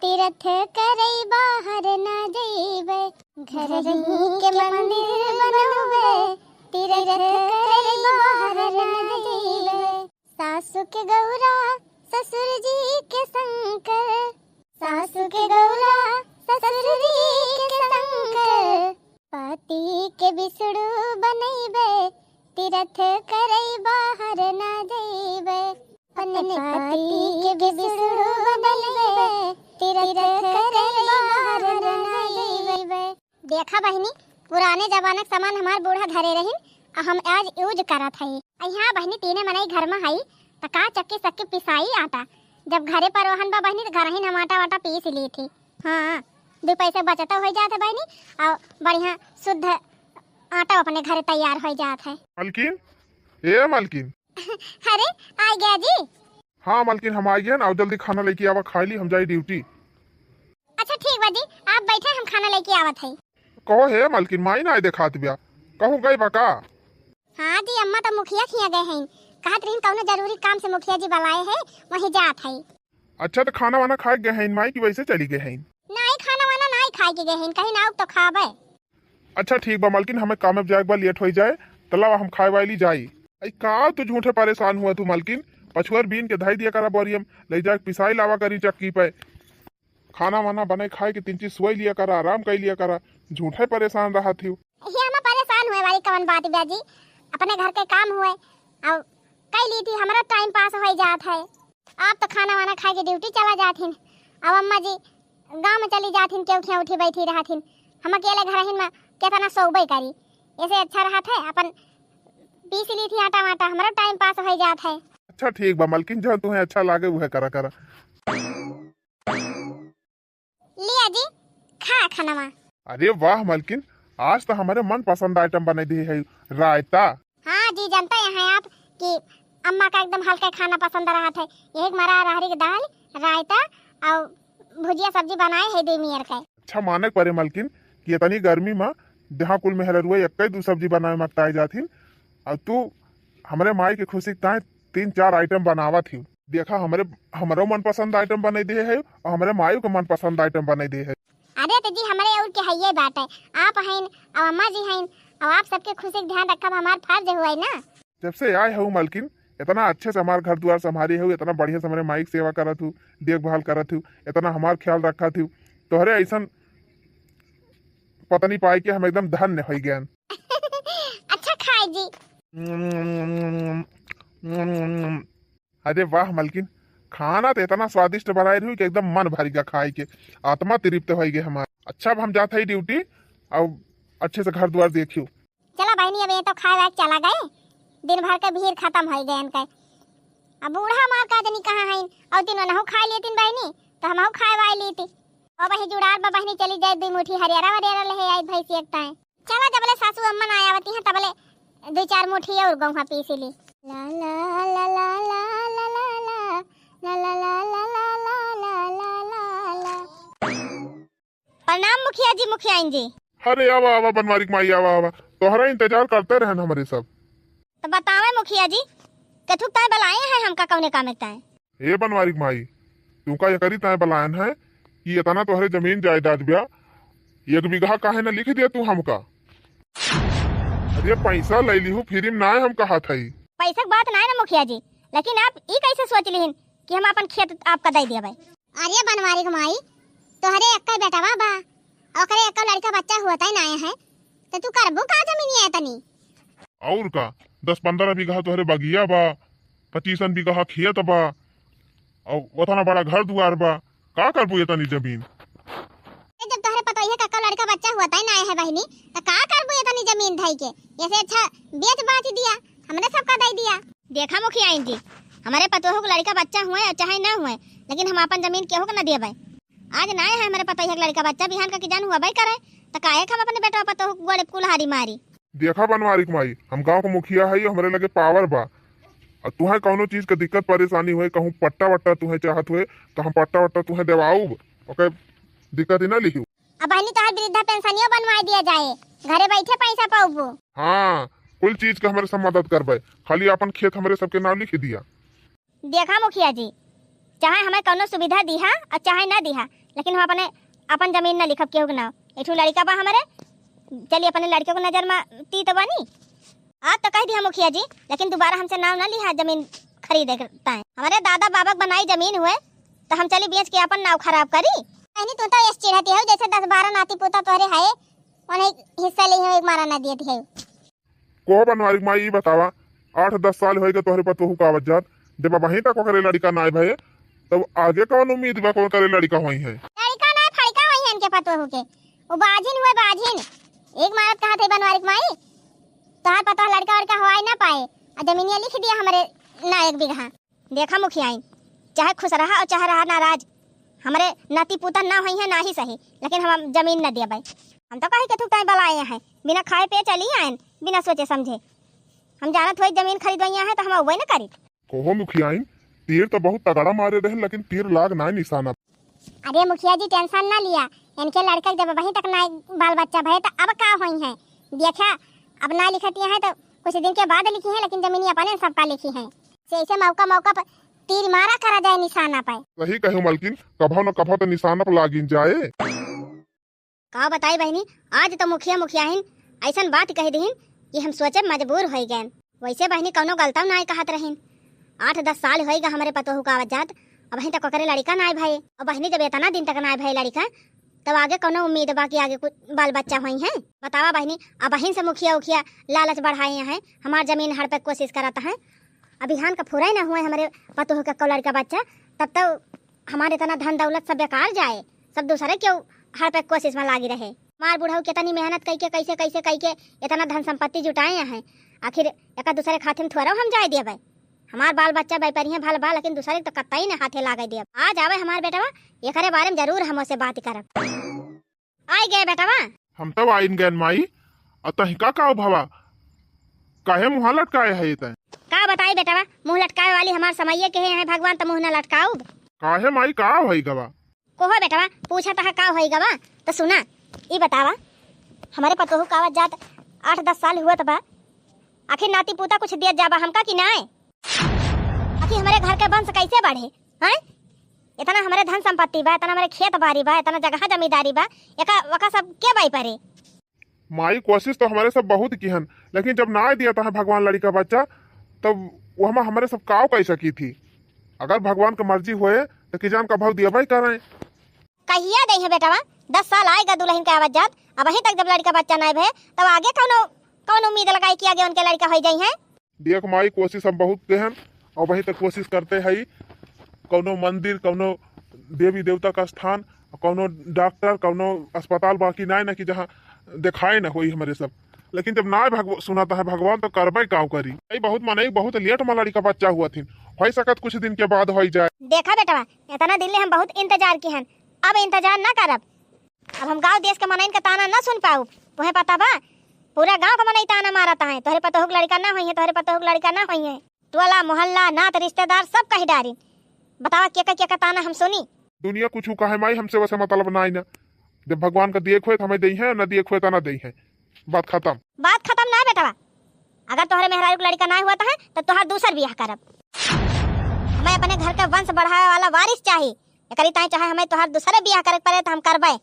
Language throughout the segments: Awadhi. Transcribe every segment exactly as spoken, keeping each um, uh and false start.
तीरथ करई बाहर ना जइबे, घरही के मंदिर बनउबे, तीरथ करई बाहर ना जइबे। सासु के गौरा, ससुर जी के शंकर, सासु के गौरा, ससुर जी के शंकर। पाती के बिसड़ू बनइबे, तीरथ करई बाहर ना जइबे। अपने पाती के बिसड़ू बनइबे, तीरथ करई बाहर ना जइबे। देखा बहिनी, पुराने जमाना के सामान हमार बूढ़ा धरे रहिन, आ हम आज use करत हई। आ यहाँ बहिनी तीने मनई घर में हई, त का चक्की सक्की पिसाई आटा? जब घरे पर ओहन बा बहिनी, त घरहिन हम आटा वाटा पीस ली थी। हाँ, दू पैसा बचत हो जात है बहिनी, और बढ़िया शुद्ध आटा अपने घरे तैयार हो जात है। मलकिन, ए मलकिन। अरे, आ गया जी। हाँ मलकिन, हम आ गए ना, जल्दी खाना लेके आवा, खा ली, हम जाई ड्यूटी। अच्छा ठीक बा जी, आप बैठे, हम खाना लेके आवत हई। कहो हे मलकिन, माई ना देखात बिया, कहूँ गई बा का? हाँ जी, अम्मा तो मुखिया खिया गए हैं, कहत रहिन कौनो जरूरी काम से मुखिया जी बुलाए हैं, वहीं जात है। अच्छा, तो खाना वाना खाए गए हैं माई कि वैसे चली गए हैं? नहीं, खाना वाना नहीं खाए के गए हैं, कहीं ना तो खाबे। अच्छा ठीक बा मलकिन, हमें काम में जाए के बा, लेट हो जाए, त लावा हम खाए वाली जाई। आई का तू झूठे परेशान हुआ तू मलकिन, पछुअर बीन के धई दिया करा बोरियम, ले जाके पिसाई लावा करी चक्की पे। खाना वाना बने खाए के तीन चीज सोई लिया करा, आराम कर लिया करा, झूठे परेशान रहा थी। ये हम परेशान हुए वाली कवन बात बा जी, अपने घर के काम हुए और कई ली थी, हमारा टाइम पास हो जात है। आप तो खाना वाना खाए के ड्यूटी चला जात हिन, अब अम्मा जी गाँव में चली जात हिन, केहू खिया उठी बैठी रहत हिन, हम अकेले घर हिन में केतना सोबे करी, ऐसे अच्छा रहत है अपन पीस ली थी आटा वाटा, हमारा टाइम पास हो जात है। अच्छा ठीक बा मलकिन, जहाँ तुम्हें अच्छा लागे वह करा करा। लिया जी, खा खानवा। अरे वाह मलकिन, आज तो हमारे मनपसंद आइटम बने दिए है, रायता। हाँ जी, जानता यहाँ आप कि अम्मा का एकदम हल्का खाना पसंद रहत है, यही मरा रहरी के दाल, रायता और भुजिया सब्जी बनाए है दो मियर के। अच्छा माने के परे मलकिन कि इतनी गर्मी में जहाँ कुल मेहररुआ एक ही दू सब्जी बनाए मकताए जात हिन, और तू हमरे माई के खुशी के ताए तीन चार आइटम बनावत ही। देखा हमरे, हमरो मनपसंद आइटम बने दिए है और हमरे माई के मनपसंद आइटम बने दिए है। अरे तो जी हमरे और के हइये बाटे, आप हईन और अम्मा जी हईन, और आप सबके खुशी के ध्यान रखब हमार फर्ज हुए ना। जब से आए हऊ मलकिन, इतना अच्छे से हमार घर दुआर संभारी हऊ, इतना बढ़िया से हमरे माई के सेवा करत हऊ, देखभाल करत हऊ, इतना हमार ख्याल रखत हऊ, तोहरे ऐसन पत्नी पाए के हम एकदम धन्य हो गए। अच्छा खाए जी। अरे वाह मलकिन, खाना तो इतना स्वादिष्ट बनाए रही कि एकदम मन भर गया खाए के, आत्मा तृप्त हो गई हमार। अच्छा अब हम जात है ड्यूटी, अब अच्छे से घर दुआर देखियो। चला बहिनी, अब ये तो खाए वाए के चला गए, दिन भर के भीड़ खत्म हो गए इनके। अब बूढ़ा मार का जनी कहाँ है, और दिन नहु खाए लेतिन बहिनी, तो हमहु खाए वाए लेती। और वही जुड़ार बा बहिनी, चली जाए दुई मुठी हरियरा वरियरा ले आई भैंसी एक ताए। चला जबले सासू अम्मा ना आवती हैं तबले दुई चार मुठी और गौहा पीस ली। ला ला ला ला। प्रणाम मुखिया जी, मुखियाइन जी। अरे आवा, आवा बनवारी के माई, आवा, आवा। तोहरा इंतजार करते रहन हमरे सब। तो बतावे मुखिया जी, कथुक ताए बलाए हैं हमका कौने काम ताए? ए बनवारी के माई, तुमका एकरी ताए बलायन है कि इतना तोहरे जमीन जायदाद ब्या, एक बीघा काहे न लिख दिया तू हमका? अरे पैसा ले लिहू, फ्री में नाय हम कहा था। पैसा के बात नाय ना मुखिया जी, लेकिन आप ई कैसे सोच लिहिन कि हम अपन खेत आपका दे दिया भाई? अरे बनवारी के माई, तोहरे एक बेटवा बा, ओकरे एक लड़का बच्चा हुआ तय नाय है, तो तू करबू का जमीनिया इतनी? और का, दस पन्द्रह बीघा तोहरे बगिया बा, पच्चीसन बीघा खेत बा, और उतना बड़ा घर दुआर बा, का करबू इतनी जमीन? ए, जब तोहरे पतोहिया का लड़का बच्चा हुआ तय नाय है बहिनी, तो का करबू इतनी जमीन धई के? ऐसे अच्छा बेच बाच दिया, हमरे सबका दे दिया। देखा मुखियाइन जी, हमारे पतोह के लड़का बच्चा हुए और चाहे ना हुए, लेकिन हम अपन जमीन केहू के ना देबे। आज ना है हमारे पतोह के लड़का बच्चा, बिहान का की जान हुआ भाई करे, तो काहे के हम अपने बेटा पतोह के गोड़े कुल्हाड़ी मारी? देखा बनवारी के माई, हम गांव के मुखिया है, हमरे लगे पावर बा, और तुहे कौनो चीज के दिक्कत परेशानी हुए, कहूँ पट्टा वट्टा तुहे चाहत हुए, तो हम पट्टा वट्टा तुहे देवाऊब, ओके दिक्कत ही ना लिखू। अब बहिनी तोहार वृद्धा पेंशनिया बनवाई दिया जाए, घरे बैठे पैसा पाउबू। हाँ, कुल चीज के हमरे सब मदद करबे, खाली अपन खेत हमरे सबके नाम लिख दिया। देखा मुखिया जी, चाहे हमें कौनो सुविधा दिहा और चाहे ना दिहा, लेकिन हम अपने, अपन जमीन ना लिखब केहू के नाव। एक ठो लड़िका बा हमरे, चली अपने लड़िका को नजर मा ती तो बानी। आज तो कह दिया मुखिया जी, लेकिन दोबारा हमसे नाव ना लिहा जमीन खरीदे के ताई। हमरे दादा बाबा के बनाई जमीन हुए, तो हम चली बेच के अपन नाव खराब करी? बहनी, तू तो ऐसे चिढ़ती हो जैसे दस बारह नाती पोता तोहरे है, उन्हें हिस्सा ले हो, एक मारा ना दिए थे। को बनवारी माई, ई बतावा, आठ दस साल होइगा तोहरे पतोहू का आवत जात, जब अबहीं तक ओकरे लड़िका नाय भये, तब आगे कौन उम्मीद बा, कौन करे लड़िका होई है? लड़िका नाय, फड़िका होई है इनके पतोहू के। वो बाझिन हुए, बाझिन। एक मारत कहा थे बनवारी माई, तोहार पतोह लड़िका वड़िका होई ना पाए, आ जमीनिया लिख दिया हमरे ना एक बीघा। देखा मुखियाइन, चाहे खुश रहा और चाहे रहा नाराज, हमरे नाती पूतन ना होई है ना ही सही, लेकिन हम जमीन न देबै। हम तो कही के थुक ताई बलाए हैं, बिना खाए पिए चली आयन, बिना सोचे समझे। हम जानत होई जमीन खरीदवैया है तो हम अउबे न करी। कहो मुखियाइन, तीर तो बहुत तगड़ा मारे रहे, लेकिन तीर लाग ना निशाना। अरे मुखिया जी, tension ना लिया, इनके लड़का जब अबहीं तक ना बाल बच्चा भये तो अब का होई है? देखा, अब ना लिखतिया है तो कुछ दिन के बाद लिखी है, लेकिन जमीनी अपने सबका लिखी है। से ऐसे मौका मौका पर तीर मारा करा जाए निशाना पे। सही कहो मलकिन, कभो न कभो तो निशाना पर लागिन जाए। का बताई बहनी, आज तो मुखिया मुखियाहिन ऐसन बात कह दिहिन कि हम सोचे मजबूर होई गए। वैसे बहनी कौनो गलतौ नाय कहत रहिन। आठ दस साल होई गा हमरे पतोहू का आवत जात, अबहीं तक ओकरे लड़िका नाय भये। और बहनी जब इतना दिन तक नाय भये लड़िका, तब आगे कौनो उम्मीद बा कि आगे कुछ बाल बच्चा होई हैं? बतावा बहनी, अबहिन से मुखिया उखिया लालच बढ़ाए हैं, हमार जमीन हड़पे के कोशिश करत हैं। अभियान का पूरा ही ना हुए हमरे पतोह के को लड़िका बच्चा, तब तो हमार इतना धन दौलत सब बेकार जाए, सब दूसरे केहू हड़पे के कोशिश में लागी रहे। हमार बुढ़ऊ कितनी मेहनत कइके, कैसे, कैसे कइके इतना धन संपत्ति जुटाए हैं, आखिर एक दूसरे खातिर थोड़ा हम जाए देबै? हमार बाल बच्चा बैपरिहे भल बा, लेकिन दूसरे के तो कतई न हाथे लागे देब। आ जावे हमार बेटवा, एकरे बारे में जरूर हम ओसे बात करब। आइ गए बेटवा। हम तब आइन गए माई, और तही का काव भवा? काहे मुँह लटकाए है तै? का बताई बेटवा, मुँह लटकाए वाली हमार समइये के है, भगवान तो मुँह न लटकाउब। काहे माई, का होई गवा? कोहो बेटवा, पूछा तहा का होई गवा? तो सुना, ई बतावा, हमरे पतोहू का आवत जात आठ दस साल हुआ त बा, आखिर नाती पूता कुछ दियत जाबा हमका कि नाय? आखिर हमरे घर के वंश कैसे बढ़े, हैं? इतना हमरे धन संपत्ति बा, इतना हमरे खेत बारी बा, इतना जगह जमींदारी बा, एका वका सब के बाई परे? माई, कोशिश तो हमरे सब बहुत किहन, लेकिन जब नाय दिया तहा भगवान लड़िका बच्चा, तब वो हम हमरे सब काव कह सकी थी। अगर भगवान के मर्जी होए, तो कि जान का भाव दिया भाई करें। कहिया दे है बेटवा, दस साल आएगा दुल्हन के आवत जात, अबहीं तक जब लड़िका बच्चा नाय भये, तब आगे कौनो, कौन उम्मीद लगाई कि आगे उनके लड़िका होई जाई हैं? देख माई, कोशिश हम बहुत केहन, अबहीं तक कोशिश करते हई। कौनो मंदिर, कौनो देवी देवता का स्थान, कौनो डॉक्टर, कौनो अस्पताल बाकी नाय ना कि जहाँ देखाए ना होई हमरे सब। लेकिन जब नाय भगव-, सुनाता है भगवान, तो करबे काव करी। भाई, बहुत मनई, बहुत लेट में लड़िका बच्चा हुआ थिन, हो सकत कुछ दिन के बाद होई जाए। देखा बेटवा, इतना दिन ले हम बहुत इंतजार किहन, अब इंतजार ना करब। अब हम गाँव देश के मनइन के ताना ना सुन पाउब। तोहे पता बा, पूरा गाँव के मनई ताना मारत हैं, "तोहरे पतोहू के लड़िका ना होई है, तोहरे पतोहू के लड़िका ना होई है।" टोला, मोहल्ला, नात, रिश्तेदार सब कह डारिन। बतावा, केका, केका ताना हम सुनी? दुनिया कुछ कहे माई, हमसे वैसे मतलब ना आई ना। जब भगवान का दिए खोए तो हमें दई है, ना दिए खोए तो ना दई है। बात खत्म। बात खत्म ना बेटवा, अगर तोहरे मेहरारू के लड़िका ना हुआ है तो तोहार दूसर बियाह करब। हमें अपने घर के वंश बढ़ावे वाला वारिस चाही, एकरी ताई चाहे हमें तोहार दूसरे बियाह करे के पड़े तो हम करबे।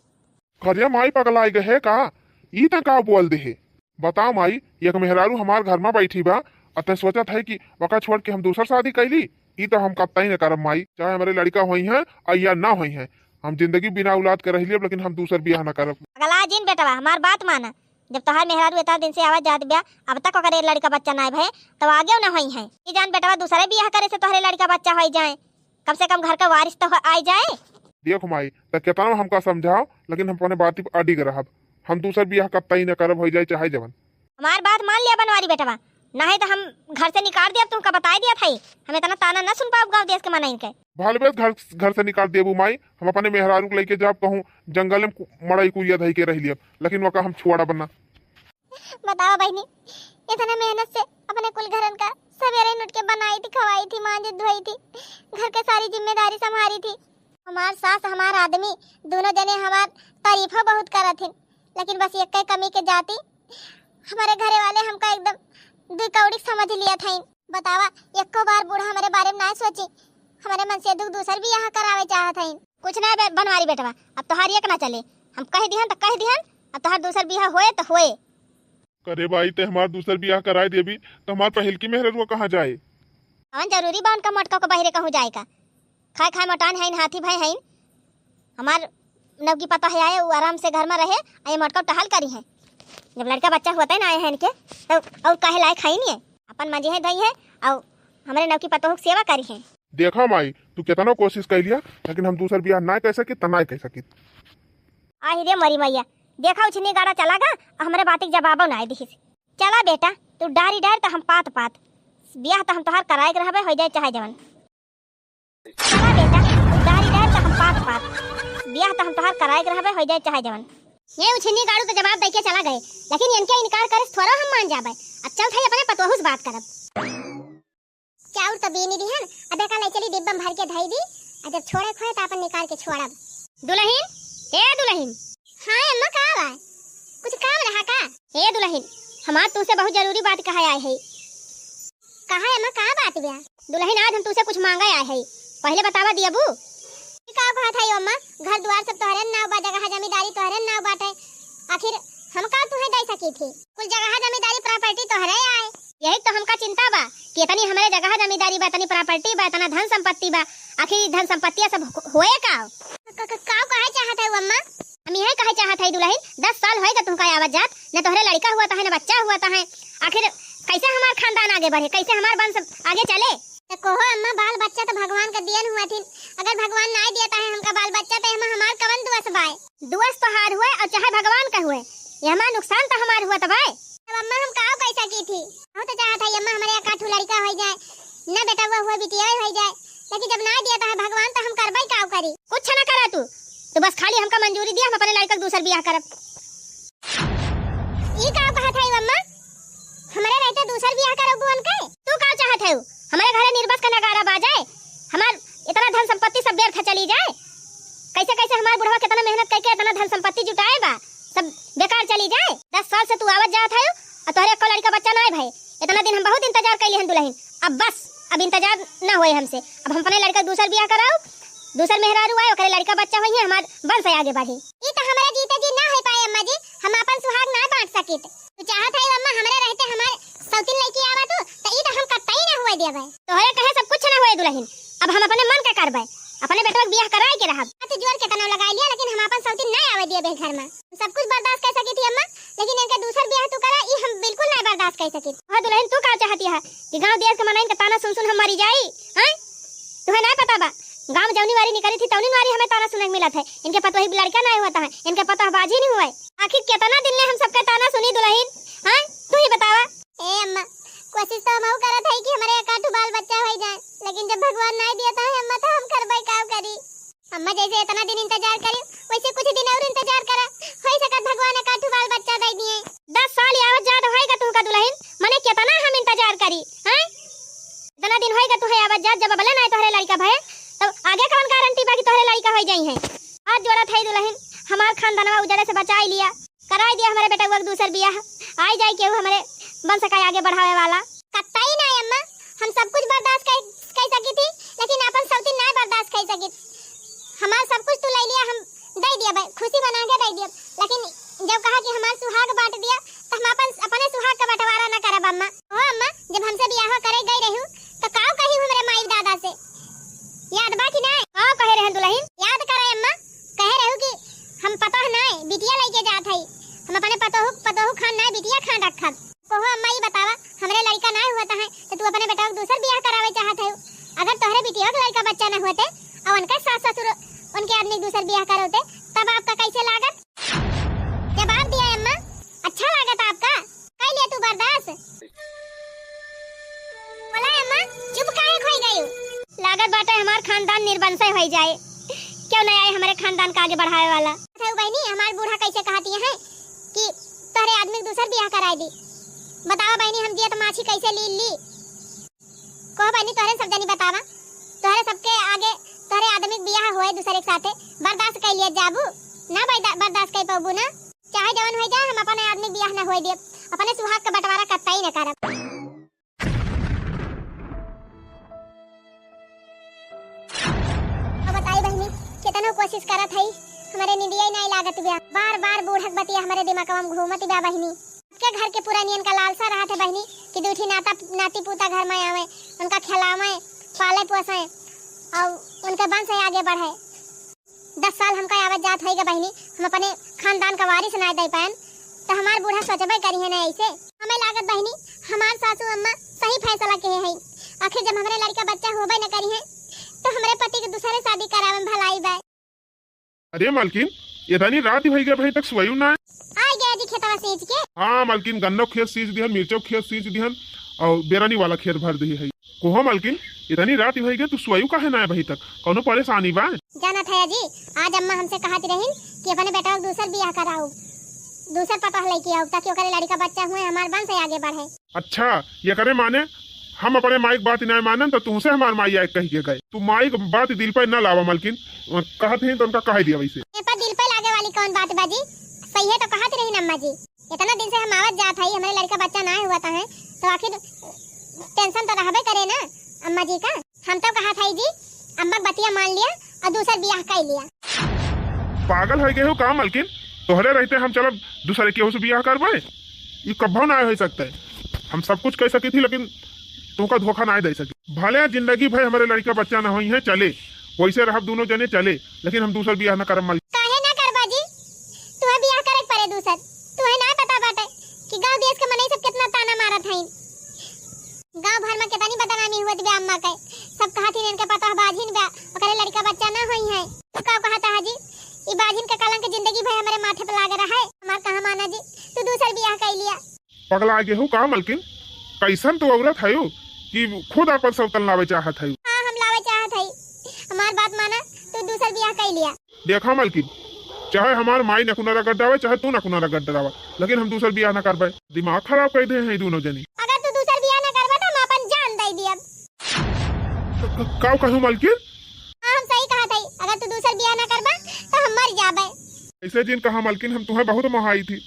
करिया माई पगलाई गए है का? ई त का बोल दे है? बताओ माई, एक मेहरारू हमार घर में बैठी बा, और तै सोचत है कि वका छोड़ के हम दूसर शादी कैली? ई तो हम कतई न करब माई, चाहे हमरे लड़िका होई हैं और या ना होई हैं, हम जिंदगी बिना औलाद के रह लियब, लेकिन हम दूसर बियाह ना करब। पगला जिन बेटवा, हमार बात माना। जब तोहार मेहरारू इतना दिन से आवत जात बिया, अब तक ओकरे लड़िका बच्चा ना भये, तो आगे ना होई हैं। ई जान बेटवा, दूसरे बियाह करे से तोहरे लड़िका बच्चा होई जाए, कम से कम घर का वारिस तो हो-, आई जाए। देख माई, त केतना हमका समझाओ, लेकिन हम अपने बात पे अडिग रहब। हम दूसर बियाह कतई न करब, होई जाए चाहे जवन। हमार बात मान लिया बनवारी बेटवा, नहीं तो हम घर से निकाल दिया, तुमका बताई दिया था। हम इतना ताना न सुन पाउब गाँव देश के मनइन के। भलबे घर, घर से निकाल देबू माई, हम अपने मेहरारू के लेके जाब कहूँ जंगल में कु-, मड़ई कुइया धई के रह लियब, लेकिन वका हम छोड़ब ना। बताओ बहिनी, इतने मेहनत से अपने कुल घरन का सवेरे उठ के बनाई थी, खवाई थी, मांजी धोई थी, घर के सारी जिम्मेदारी संभारी थी। हमार सास, हमार आदमी, दोनों जने हमार तारीफो बहुत करत हिन, लेकिन बस एक कमी के जाती हमारे घरे वाले हमका एकदम दुई कौड़ी समझ लिया था। बतावा, एको बार बूढ़ा हमारे बारे में ना सोची, हमरे मनसेधू क दूसर बियाह करावे चाहत हइन। कुछ ना बे-, बनवारी बेटवा, अब तोहार एक ना चले। हम कह दिहन त कह दिहन, अब तोहार दूसर बियाह होए त होए। करे बाई, ते हमार दूसर बियाह कराए देबी, त हमार पहिलकी मेहररुआ कहाँ जाए? कौन जरूरी बा उनका मोटका क बहिरे कहूँ जाए का? खाए खाए मोटान हइन, हाथी भए हइन। हमार नवकी पतोह आए, उ आराम से घर में रहे, आ ये मोटका टहल करी हैं। जब लड़का बच्चा होते ना आए हैं इनके, तो और काहे लायक हइन ये? अपन मंजिहे धइहे, और हमरे नवकी पतोह क सेवा करी हैं। देखा माई, तू केतना कोशिश कइ लिया, लेकिन हम दूसर बियाह ना कइ सकित, त ना कइ सकित। आहि रे मोरी मैया, देखा उछिन्नी गाड़ा चला गा, हमरे बाती क जवाबो ना दिहिस। चला बेटा, तू डारी डार त हम पात पात, बियाह त हम तोहार कराए के रहबे, होइ जाए चाहे जवन। चला बेटा, तू डारी डार त हम पात पात, बियाह त हम तोहार कराए के रहबे, होइ जाए चाहे जवन। ये उछिन्नी गाड़ू त जवाब दइके चला गए, लेकिन इनके इनकार करे से थोड़ा हम मान जाबे। अब चल थाई अपने पतोहू से बात करब। चाउर त बीनी दिहन, अब एका ले चली डिब्बा में भर के धई दी, आ जब छोड़े खोए त अपन निकाल के छोड़ब। दुलहिन, ए दुलहिन। हाँ अम्मा, का बा? कुछ काम रहा का? ए दुलहिन, हमार तुमसे बहुत जरूरी बात कहे आए है। कहा अम्मा, का बात बा? दुलहिन, आज हम तुमसे कुछ मांगे आए है, पहले बतावा दियबू? ई का कहत है अम्मा? घर दुआर सब तोहरे नाव बा, जगह जमींदारी तोहरे नाव बाटे, आखिर हम का तुहे दे सकी थी? कुल जगह जमींदारी property तोहरे आए। यही तो हमका चिंता बा कि इतनी हमरे जगह जमींदारी बा, इतनी property बा, इतना धन संपत्ति बा, आखिर ई धन संपत्ति सब हो-, होए का? क-, क-, काव कहे चाहत है अम्मा? हम यह कहे चाहत है दुलहिन, दस साल होए गा तुमका आवत जात, न तोहरे लड़का हुआ त है, न बच्चा हुआ त है, आखिर कैसे हमार खानदान आगे बढ़े, कैसे हमार वंश आगे चले? त कहो अम्मा, बाल बच्चा त भगवान का दियन हुआ थिन, अगर भगवान ना दिया त है हमका बाल बच्चा, त एमा हमार कवन दोष बाय? दोष तोहार हुए और चाहे भगवान का हुए, ये हमार नुकसान त हमार हुआ त बाय। तब अम्मा हम काव कइ सकी थी? हम तो चाहत है अम्मा हमरे एक आठू लड़का होइ जाए, न बेटवा हुए बिटिया होइ जाए, लेकिन जब ना दिया त है भगवान त हम करबे काव करी? कुछ ना करा तू, तू बस खाली हमका मंजूरी दिया, हम अपने लड़का के दूसर बियाह करब। ई काव कहत है अम्मा? हमरे रहते दूसर बियाह करबू उनके? तू का चाहत है? हमरे घरे निर्बस का नगारा बाजे, हमार इतना धन संपत्ति सब व्यर्थ चली जाए? कैसे कैसे हमार बुढ़वा कितना मेहनत करके इतना धन संपत्ति जुटाए बा, सब बेकार चली जाए? दस साल से तू आवत जात है और तोहरे एको लड़का बच्चा ना भए। इतना दिन हम बहुत इंतजार कैले हन दुलहिन, अब बस, अब इंतजार ना होए हमसे। अब हम अपने लड़का दूसर बियाह कराओ, दूसर मेहरारू आए, ओकरे लड़का बच्चा होइहे, हमार वंश आगे बढ़े। ई त हमरा जीते जी ना होइ पाए अम्मा जी, हम अपन सुहाग ना बांट सकित। तू चाहत है अम्मा हमरे रहते हमार सौतीन लइकी आवा तू, त ई त हम कतई ना हुए देबे। तोहरे कहे सब कुछ ना होए दुलहिन, अब हम अपने मन का करबे, अपने बेटवा के बियाह कराए के रहब। हाथ जोर के तनव लगाई लिया, लेकिन हम अपन सौतीन ना आवे देबे घर में। सब कुछ बर्दाश्त कर सकी थी अम्मा, लेकिन इनके दूसर बियाह तू करा, ई हम बिल्कुल ना बर्दाश्त कर सकी। हाँ दुलहिन, तू का चाहती है कि गांव देश के मनइन के ताना सुन सुन हम मरी जाई? हैं? तुहे ना पता बा, गांव जौनी वारी निकली थी तौनी वारी हमें ताना सुने के मिलत है, इनके पतोही लड़का ना हुआ है, इनके पतोह बाजी नहीं हुआ है। आखिर कितना दिन ले हम सबका ताना सुनी दुलहिन? हैं? तू ही बतावा। ए अम्मा, कोशिश तो हमहू करत है कि हमरे एक आठू बाल बच्चा होइ जाए, लेकिन जब भगवान ना दिया त है अम्मा, त हम करबे का करी? अम्मा, जैसे इतना दिन इंतजार करी, वैसे कुछ दिन और इंतजार करा, होइ सकत भगवान एक आठू बाल बच्चा दे दिए। दस साल आवत जात होएगा तुहका दुलहिन, मने कितना हम इंतजार करी, हैं? इतना दिन होएगा तुहे आवत जात, जब अबले ना तोहरे लड़का भए, तब आगे कौन गारंटी बा कि तोहरे लड़का होइ जाई हैं? हाथ जोड़त है दुलहिन, हमार खानदानवा उजड़े से बचाई लिया। कराई दिया हमरे बेटवा के दूसर बियाह, आई जाई केहू हमरे वंश का आगे बढ़ावे वाला। कतई ना अम्मा, हम सब कुछ बर्दाश्त कर, कर सकी थी, लेकिन अपन सौतीन ना बर्दाश्त कर सकी। हमार सब कुछ तू ले लिया, हम दे दिया भाई, खुशी बना के दे दिया, लेकिन जब कहा कि हमार सुहाग बांट दिया, तो हम अपन, अपने सुहाग का बंटवारा ना करब अम्मा। ओ अम्मा, जब हमसे बियाह करे गई रहू, तो काव कही हमरे माई दादा से? याद बा कि नाय? काव कहे रहन दुलहिन? याद करे अम्मा, कहे रहू कि हम पतोह नाय, बिटिया लइके जात हई। हम अपने पतोहू, पतोहू खान नाय, बिटिया खान रखब। कहो अम्मा, ई बतावा, हमरे लड़का नाय हुआ त है, तो तू अपने बेटवा के दूसर बियाह करावे चाहत है। अगर तोहरे बिटिया के लड़का बच्चा न होते, और उनके सास ससुर उनके आदमी के दूसर बियाह करते, तब आपका कैसे लागत? जवाब दिया अम्मा, अच्छा लागत आपका? कई लिया तू बर्दाश्त? बोला अम्मा, चुप काहे खोई गई? लागत बाटे हमार खानदान निर्वंशे होई जाए। क्यों नहीं आए हमारे खानदान का आगे बढ़ावे वाला? अच्छा बहनी, हमार बूढ़ा कैसे कहती है कि तोहरे आदमी के दूसर बियाह कराई दी? बतावा बहनी, हम जियत माछी कैसे लील ली? कहो बहनी, तोहरे सब जनी बतावा, तोहरे सबके आगे तोहरे आदमी के बियाह होए दूसरे के साथे, बर्दाश्त कर लिए जाबू? ना बर्दा-, बर्दाश्त कर पाबू ना? चाहे जवन हो जाए, हम अपने आदमी के बियाह ना होए देब, अपने सुहाग का बंटवारा कतई न करब। कोशिश करत हई, हमरे निंदिया ही नाई लागत बा। बार बार बूढ़क बतिया हमरे दिमागवा में घूमत बा बहिनी। सबके घर के पुरानियन का लालसा रहत है बहिनी कि दू ठी नाता नाती पूता घर में आवे, उनका खिलावे, पाले पोसे और उनके वंश आगे बढ़े। दस साल हमका आवत जात होइगा बहिनी, हम अपने खानदान का वारिस नाई दे पाएन, तो हमार बूढ़ा सोचबे करिहे ना ऐसे। हमें लागत बहिनी, हमार सासू अम्मा सही फैसला किहे हैं। आखिर जब हमरे लड़का बच्चा होबे न करिहे, तो हमरे पति के दूसरे शादी करावे में भलाई बा। अरे मलकिन, इतनी रात भई गए, अबहीं तक सोयू ना? आइ गया जी खेतवा सींच के। हाँ मलकिन, गन्नो खेत सींच दिहन, मिर्चो खेत सींच दिहन और बेरनी वाला खेत भर दिही है। कोहो मलकिन, इतनी रात भई गए, तू सोयू काहे ना अबहीं तक? कौनो परेशानी बा? जानत है जी, आज अम्मा हमसे कहत रहिन कि अपने बेटवा के दूसर बियाह कराओ, दूसर पतोह लेके आओ, ताकि ओकरे लड़का बच्चा हुए, हमार वंश आगे बढ़े। अच्छा, एकरे माने हम अपने माई के बात ना मानन तो तुहसे हमार माई आए कह के गए। तू माई के बात दिल पे ना लावा मलकिन, कहत ही तो उनका कह दिया वैसे। ए पर दिल पे लागे वाली कौन बात बाजी? सही है तो कहत रही अम्मा जी, इतना दिन से हम आवत जात हई, हमरे लड़का बच्चा ना हुआ था है, तो आखिर tension तो रहबे करे ना अम्मा जी का। हम तो कहत हई जी, अम्मा के बतिया मान लिया और दूसर बियाह कर लिया। पागल हो गए हो का मलकिन? तोहरे रहते हम चलब दूसरे केहू से बियाह करबे? ई कब्बो ना हो सकता है। हम सब कुछ कह सकी थी, लेकिन तुमका धोखा ना दे सकी। भले जिंदगी भर हमारे लड़का बच्चा ना होई है, चले, वैसे रहब दोनों जने चले, लेकिन हम दूसर बियाह ना करब मलकिन। काहे ना करबा जी? तुहे बियाह करे के पड़े दूसर। तुहे ना पता बाटे कि गांव देश के मनई सब कितना ताना मारत हईन। गांव भर में कितनी बदनामी हुआ बा अम्मा के। सब कहत ही इनके पता बाझिन बा, ओकरे लड़का बच्चा ना होई है। तू का कहता है जी? ई बाझिन का कलंक जिंदगी भर हमारे माथे पे लागे रहे। हमार कहा माना जी, तू दूसर बियाह कर लिया। पगला गए हो का मलकिन? कैसन तू औरत है कि खुद अपन सौतन लावे चाहत है? हाँ, हम लावे चाहत है। हमार बात माना, तू दूसर बियाह कर लिया। देखा मलकिन, चाहे हमार माई नकुना रगड़ डावे, चाहे तू नकुना रगड़ डावा, लेकिन हम दूसर बियाह ना करबे। दिमाग खराब कर दे हैं दोनों जनी। अगर तू दूसर बियाह ना करबा तो हम अपन जान दे दियब। क-, क-, का कहू मलकिन? हाँ, हम सही कहत हई, अगर तू दूसर बियाह ना करबा तो हम मर जाबे। ऐसे जिन कहा मलकिन, हम तुम्हें बहुत मोहाई थी,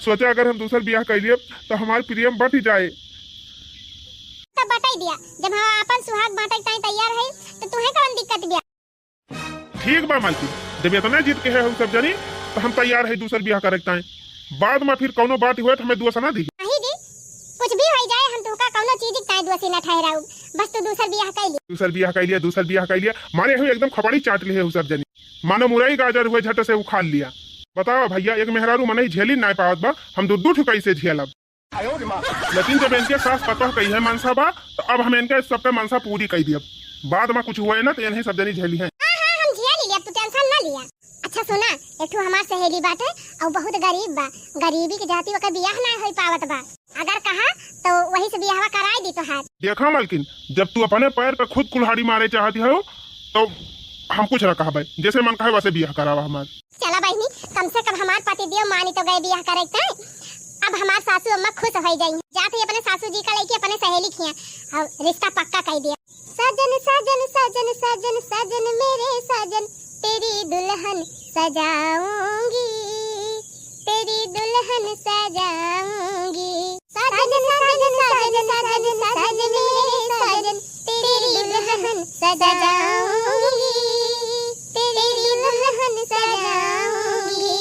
सोचा अगर हम दूसर बियाह कर लिए तो हमार प्रेम बट जाए। तब बटाई दिया, जब हम अपन सुहाग बांटे के ताई तैयार है तो तुम्हें कौन दिक्कत बिया? ठीक बा मलकिन, जब इतना जिद के है हम सब जनी, तो हम तैयार है दूसर बियाह करे के ताई। बाद में फिर कौनो बात हुए तो हमें दोष ना दी। नहीं जी, कुछ भी हो जाए, हम तुहका कौनो चीज के ताई दोषी ना ठहराऊ, बस तू दूसर बियाह कर ले। दूसर बियाह कर लिया, दूसर बियाह कर लिया, मारे हुए एकदम खपड़ी चाट लिए हो सब जनी। मानो मुरई गाजर हुए झट से उखाड़ लिया। बताओ भैया, एक मेहरारू मनई झेली ना पावत बा, हम दू दू ठो कैसे झेलब? लेकिन जब इनके सास पतोह कही है मनसा बा, तो अब हम इनके सबके मनसा पूरी कही दियब। बाद में कुछ हुए ना तो इन्हें सब जनी झेली है। हाँ, हाँ, हम झेल लिया, तू tension ना लिया। अच्छा सुना, एक ठो हमार सहेली बाटे, और बहुत गरीब बा, गरीबी के जाति ओकर बियाह ना होई पावत बा। अगर कहा तो वही से बियाहवा कराई दी तोहार। देखा मलकिन, जब तू अपने पैर पे खुद कुल्हाड़ी मारे चाहती हो, तो हम कुछ ना कहबे, जैसे मन कहे वैसे बियाह करावा हमार। चला बहिनी, कम से कम हमार पति देव मानी तो गए बियाह करे के। अब हमार सासू अम्मा खुश हो जाई। जात ही अपने सासू जी का लेके अपने सहेली खिया और रिश्ता पक्का कर दिया। साजन, साजन, साजन, साजन, साजन, मेरे साजन, तेरी दुल्हन सजाऊंगी, तेरी दुल्हन सजाऊंगी। साजन, साजन, साजन, साजन, साजन, मेरे साजन, तेरी दुल्हन सजाऊंगी, तेरी दुल्हन सजाऊंगी।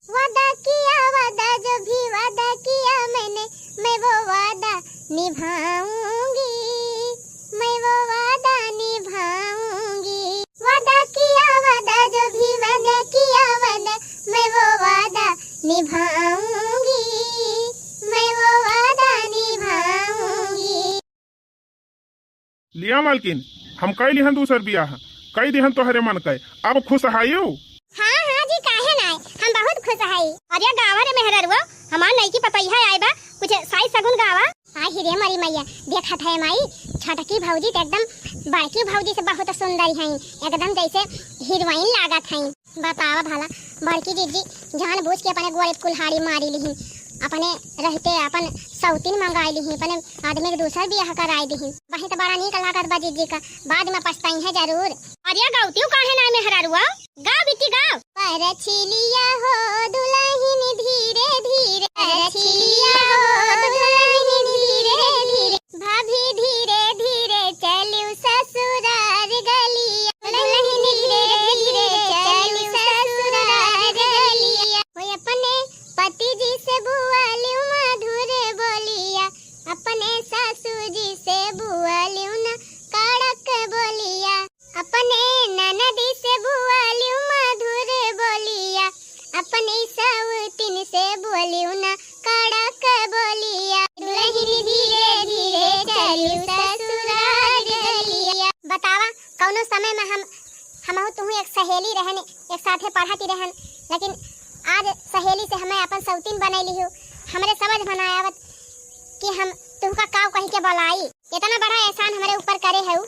वादा किया, वादा जो भी वादा किया मैंने, मैं वो वादा निभाऊंगी, मैं वो वादा निभाऊंगी। वादा किया, वादा जो भी वादा किया, वादा, मैं वो वादा निभाऊंगी, मैं वो वादा निभाऊंगी। लिया मालकिन, हम कई लिहन दूसर बियाह, कई दिहन तोहरे मन के, अब खुश हायू? हाँ, हाँ जी, काहे नाय, हम बहुत खुश हई। अरे गावा रे मेहररुआ, हमार नईकी पतोहिया आए बा, कुछ साइज सगुन गावा। आ हिरे मरी मैया, देखत है माई, छोटकी भौजी तो एकदम बड़की भौजी से बहुत सुंदर हैं, एकदम जैसे हीरोइन लागत हैं। बतावा भला, बड़की जीजी जानबूझ के अपने गोड़े पे कुल्हाड़ी मारी लिही, अपने रहते अपन सौतीन मंगाई लिही, अपने आदमी के दूसर बियाह कराई दिही। वही तो बड़ा नीक लागत बा जीजी का, बाद में पछताई है जरूर। अरे गौतियो काहे ना मेहररुआ? गाओ बिट्टी गाओ। परछिलिया हो दुलहिन धीरे धीरे, परछिलिया हो दुलहिन धीरे धीरे, भाभी धीरे धीरे चलियो ससुरार गलिया, दुलहिन धीरे धीरे चलियो कौनो समय में हम, हमहू तुहू एक सहेली रहन, एक साथे पढ़त ही रहन, लेकिन आज सहेली से हमें अपन सौतीन बनाई लिहू। हमरे समझ में ना आवत कि हम तुहका काव कहि के बुलाई। इतना बड़ा एहसान हमरे ऊपर करे हऊ,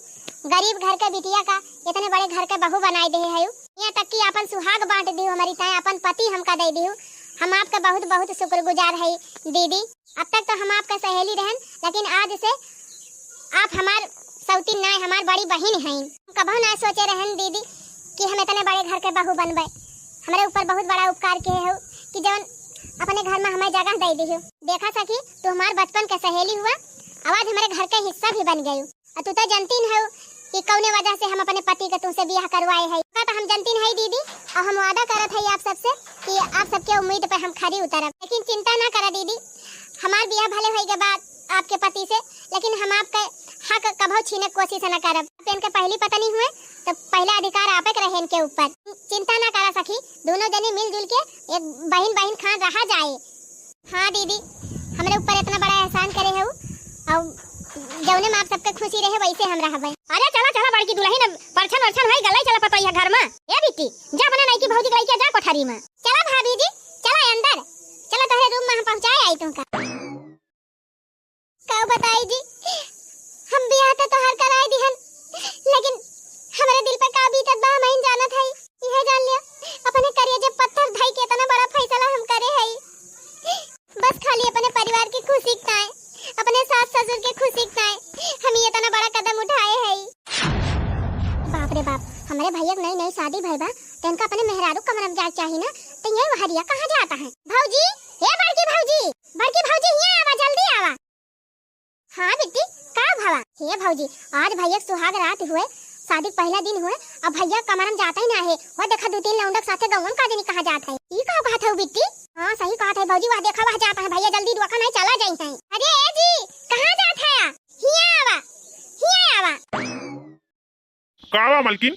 गरीब घर के बिटिया का इतने बड़े घर के बहू बनाई देहे हऊ। यहाँ तक कि अपन सुहाग बांट दिहू, हमरी ताए अपन पति हमका दे दिहू। हम आपका बहुत बहुत शुक्रगुजार है दीदी। अब तक तो हम आपका सहेली रहन, लेकिन आज से आप हमार सौतीन नाय, हमार बड़ी बहिन हैं। कबहू ना सोचे रहन दीदी कि हम इतने बड़े घर के बहू बनबे। हमरे ऊपर बहुत बड़ा उपकार किहे हो कि जवन अपने घर में हमें जगह दे दिहू। देखा सखी, तू हमार बचपन के सहेली हुआ, अब आज हमरे घर के हिस्सा भी बन गयू। और तू तो जानती न हो कि कौने वजह से हम अपने पति के तुमसे बियाह करवाए है। का तो हम जानती नहीं दीदी, और हम वादा करत है आप सबसे कि आप सबके उम्मीद पे हम खरी उतरब। लेकिन चिंता ना करा दीदी, हमार बियाह भले होई के बाद आपके पति से, लेकिन हम आपके हक कभो छीने के कोशिश न करब। आप इनके पहली पत्नी हुए तो पहला अधिकार आपे के रहे इनके ऊपर। चिंता ना करा सखी, दोनों जने मिलजुल के एक बहिन बहिन खान रहा जाए। हाँ दीदी, हमरे ऊपर इतना बड़ा एहसान करे हऊ, और जौने में आप सबके खुशी रहे वैसे हम रहबे। अरे चला चला बड़की दुलहिन, अब परछन वरछन होई गलई, चला पतोहिया घर में। ए बिट्टी, जा अपने नईकी भौजी के लइके जा कोठरी में। चला भाभी जी, चला अंदर, चला तोहरे रूम में हम पहुँचाए आई तुमका। का बताई जी, हम बियाह तो तोहार कराए दिहन, लेकिन हमरे दिल पे का बीतत बा हम ही जानत हई। इहे जान लिया, अपने करेजे पत्थर धई के इतना बड़ा फैसला हम करे हई, बस खाली अपने परिवार की खुशी के ताए, अपने सास ससुर के खुशी के ताए हम ये इतना बड़ा कदम उठाए हई। बाप रे बाप, हमरे भैया के नई नई शादी भई बा, तो इनका अपने मेहरारू कमरा में जाए के चाही ना, तो ये वहरिया कहाँ जाता है? भौजी, ए बड़की भौजी, बड़की भौजी, हियाँ आवा, जल्दी आवा। हाँ बिट्टी, का भवा? हे भौजी, आज भैया के सुहाग रात हुए, शादी के पहला दिन हुए, अब भैया कमरा में जाता ही ना है। वह देखा दो तीन लौंडक साथे गौवन का जनी कहाँ जात है। ई का कहत है बिट्टी? हाँ सही कहत है भौजी, वह देखा वह जाता है भैया, जल्दी रुआ का नहीं चला जाई है। अरे ए जी, कहाँ जात है? हिया आवा, हिया आवा। का बा मलकिन?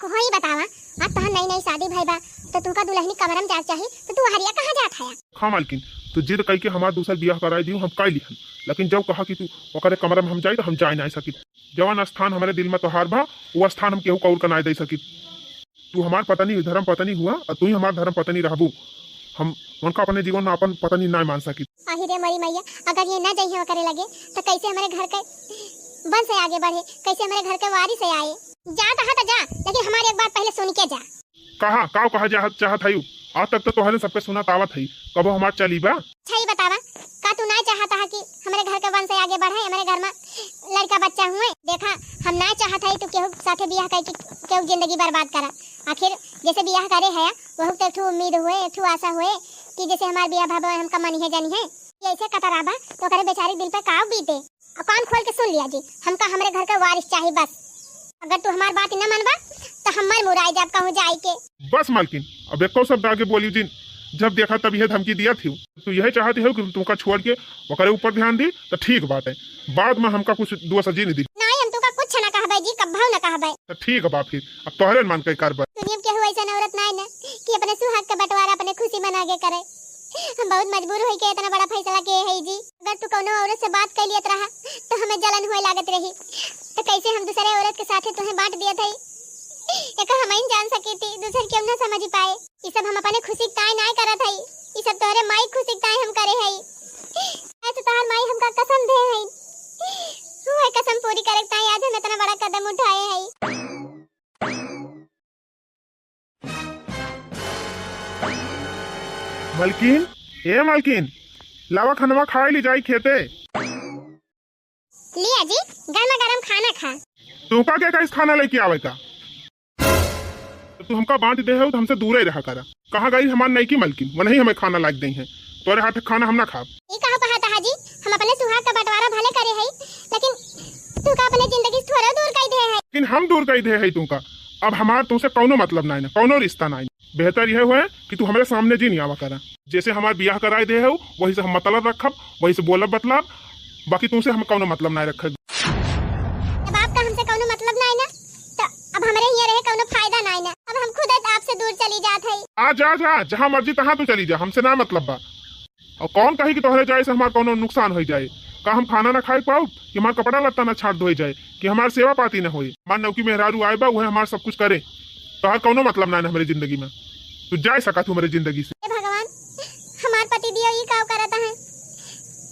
कोई बतावा, आज तोहार नई नई शादी भई बा, तो तुमका दुलहिनी कमरा में जाए के चाही, तो तू हरिया कहाँ जात हया? हाँ मलकिन, तू जिद कई के हमार दूसर बियाह कराई दियो, हम कई लिहन, लेकिन जब कहा कि तू ओकरे कमरा में हम जाई, तो हम जाए ना सकी। जवन स्थान हमरे दिल में तोहार बा, वो स्थान हम केहू कौर का ना दे सकी। तू हमार पत्नी, धर्म पत्नी हुआ, और तू ही हमार धर्म पत्नी रहबू। हम उनका अपने जीवन में अपन पत्नी ना मान सकी। आही रे मोरी मैया, अगर ये ना जइहे ओकरे लगे, तो कैसे हमरे घर के वंश आगे बढ़े, कैसे हमरे घर के वारिस आए? जा तो जा, लेकिन हमारी एक बात पहले सुन के जा। कहा, का कहा जा, चाहत है? आज तक तो तोहरे सबके सुनत आवत है, कबो हमार चली बा? अच्छा, ई बतावा, का तू ना चाहत है कि हमरे घर के वंश आगे बढ़े, हमरे घर में लड़का बच्चा हुए? देखा, हम ना चाहत है तू केहू साथे बियाह करके केहू जिंदगी बर्बाद करा। आखिर जैसे बियाह करे है, वहू तो एक ठो उम्मीद हुए, एक ठो आशा हुए कि जैसे हमार बियाह भवा हमका मनिहे जनिहे। ये ऐसे कतरा बा, तो ओकरे बेचारी दिल पे का बीते? और कान खोल के सुन लिया जी, हमका हमरे घर का वारिस चाही बस। अगर तू हमार बात न मनबा, तो हम मर मुराई जाब कहूँ जाई के। बस मालकिन, अब एको शब्द आगे बोली जिन, जब देखा तब यह धमकी दिया थी। तू यह चाहती हो कि तुमका छोड़ के ओकरे ऊपर ध्यान दी, तो ठीक बात है, बाद में हमका कुछ दुआ सजी नहीं दी। नहीं, हम तुमका कुछ ना कहबे जी, कब्बो ना कहबे। तो ठीक बा फिर, अब तोहरे मन के करबे। दुनिया में केहू ऐसा औरत नहीं ना कि अपने सुहाग का बंटवारा अपने खुशी मना के करे। हम बहुत मजबूर होई के इतना बड़ा फैसला किए है जी। अगर तू कौनो औरत से बात कर लियत रहा, तो हमें जलन हुए लागत रही, तो कैसे हम दूसरे औरत के साथे तुम्हें बांट दियत है? एक हम ही जान सकी थी, दूसर केहू ना समझ पाए। ये सब हम अपने खुशी के ताए ना करत है, ये सब तोहरे माई खुशी के ताए हम करे है। ऐसे तोहर माई हमका कसम दे है, वो है कसम पूरी करे के ताए आज हम इतना बड़ा कदम उठाए है। मलकिन, ए मलकिन, लावा खनवा खाए ली जाई खेते। लिया जी, गरमा गरम खाना खा। तुमका के कहिस खाना लेके आवे का? तू हमका बांट दे हो तो हमसे दूरे रहा करा। कहाँ गई हमार नईकी मलकिन? वो नहीं हमें खाना लाग दे हैं। तोरे हाथ के खाना हम ना खाब। ई कहा कहा था जी, हम अपने सुहाग का बंटवारा भले करे है, लेकिन तू का अपने जिंदगी से थोड़ा दूर कर दे है। लेकिन हम दूर कर दे है तुमका। अब हमार तुमसे कौनो मतलब नाई ना, कौनो रिश्ता नाई। बेहतर यह हुए कि तू हमारे सामने जी नहीं आवा करा। जैसे हमार बियाह कराए दे हो, वही से हम मतलब रखब, वही से बोलब बतलाब, बाकी तुमसे हम कौनो मतलब नाई रखब। जब आपका हमसे कौनो मतलब नाई ना, तो अब हमरे हियां रहे कौनो फायदा नाई ना। अब हम खुद आपसे दूर चली जात है। आ जा, जा, जहाँ मर्जी तहाँ तू चली जा, हमसे ना मतलब बा। और कौन कही कि तोहरे जाए से हमार कौनो नुकसान हो जाए? का हम खाना ना खाए पाउब कि हमार कपड़ा लत्ता ना छाट धोए जाए, कि हमार सेवा पाती ना होए? हमार नौकी मेहरारू आए बा, उहे हमार सब कुछ करे। तोहार कौनो मतलब ना है हमरे जिंदगी में। तू जाए सकत हूँ हमरे जिंदगी से। हे भगवान, हमार पति दियो ई काव करत है?